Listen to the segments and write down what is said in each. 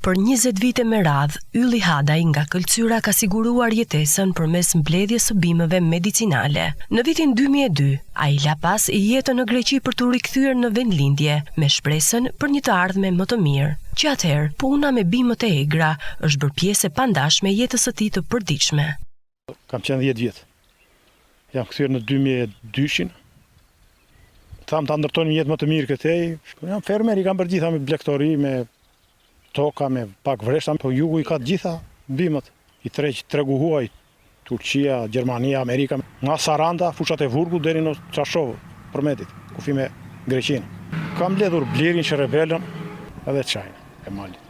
Për 20 vite me radhë, Ylli Hadaj nga Këlcyra ka siguruar jetesën përmes mbledhjes së bimëve medicinale. Në vitin 2002, ai la pas jetën në Greqi për t'u rikthyer në vendlindje, me shpresën për një të ardhme më të mirë. Që atëherë, puna me bimët e egra është bërë pjesë e pandashme e jetës së tij të përditshme. Kam qenë 10 vjet. Jam kthyer në 2002-shin. Thamë ta ndërtojmë një jetë më të mirë këtej. Jam fermer, i kam bërë gjitha me blektori, me toka, me pak vreshta, po jugu i ka të gjitha bimët. I tërheq tregu huaj, Turqia, Gjermania, Amerika, nga Saranda, fushat e Vurgut deri në Çarshovë, Përmetit, kufi me Greqinë. Kam mbledhur blirin, sherebelën edhe çajin e malit.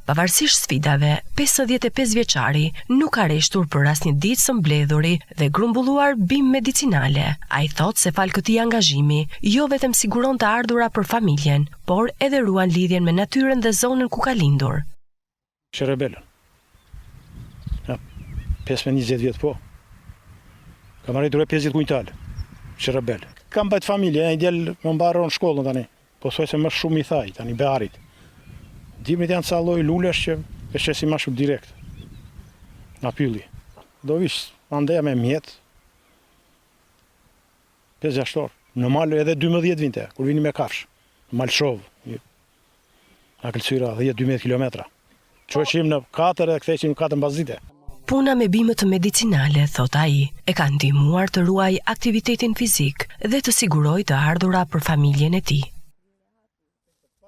Pavarësisht sfidave, 55 vjeçari nuk ka reshtur për asnjë ditë së mbledhuri dhe grumbulluar bimë medicinale. Ai thotë se falë këtij angazhimi, jo vetëm siguron të ardhura për familjen, por edhe ruan lidhjen me natyrën dhe zonën ku ka lindur. Sherebelën. Ja, 15-20 vjet po. Kam arritur e 50 kuintal sherebel. Kam mbajt familje, një djalë më mbaron shkollën tani. Pothuajse më shumë i thaj, tani barit. Dimrit janë ca lloj lulesh që e shesim ma shumë direkt. Nga pylli. Do vish andeja me mjet. 5-6 orë. Në mal edhe 12 vinte, kur vini me kafshë. Në Malshovë, nga Këlcyra 10-12 kilometra. Çoheshim në 4 dhe ktheheshim në 4 mbasdite. Puna me bimët medicinale, thotë ai, e ka ndihmuar të ruajë aktivitetin fizik dhe të sigurojë të ardhura për familjen e tij.